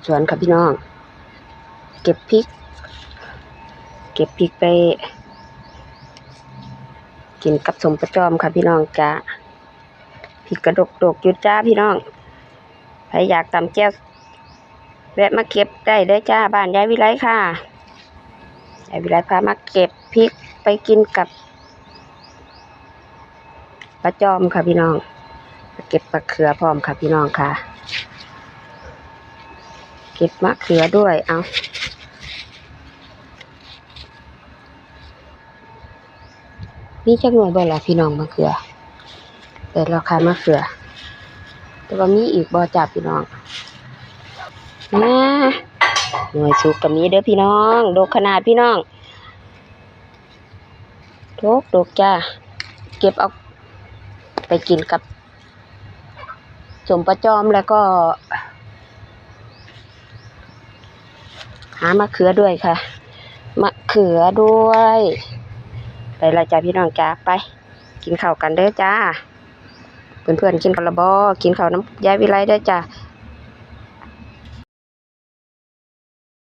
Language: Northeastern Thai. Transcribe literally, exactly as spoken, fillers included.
สวนค่ะพี่น้อง เก็บพริก เก็บพริกไป กินกับส้มปลาจอมค่ะพี่น้องจ้า พริกกะดกๆ อยู่จ้าพี่น้อง ใครอยากตำแจ่ว แวะมาเก็บได้เด้อจ้า บ้านยายวิไลค่ะ ยายวิไลพามาเก็บพริกไปกินกับปลาจอมค่ะพี่น้อง เก็บมะเขือพร้อมค่ะพี่น้องค่ะ เก็บมะเขือด้วย เอา มีจักหน่วยบ่ล่ะพี่น้องมะเขือ แต่ราคามะเขือ แต่ว่ามีอีกบ่จ้าพี่น้อง นะ หน่วยสุกก็มีเด้อพี่น้อง ดกขนาดพี่น้อง ดกดกจ้า เก็บเอาไปกินกับส้มปลาจอมแล้วก็ หามะเขือด้วยค่ะ มะเขือด้วย ไปละจ้าพี่น้องจ้า ไป กินข้าวกันเด้อจ้า เพื่อนๆ กินข้าวละบ่ กินข้าวนำยายวิไลเด้อจ้า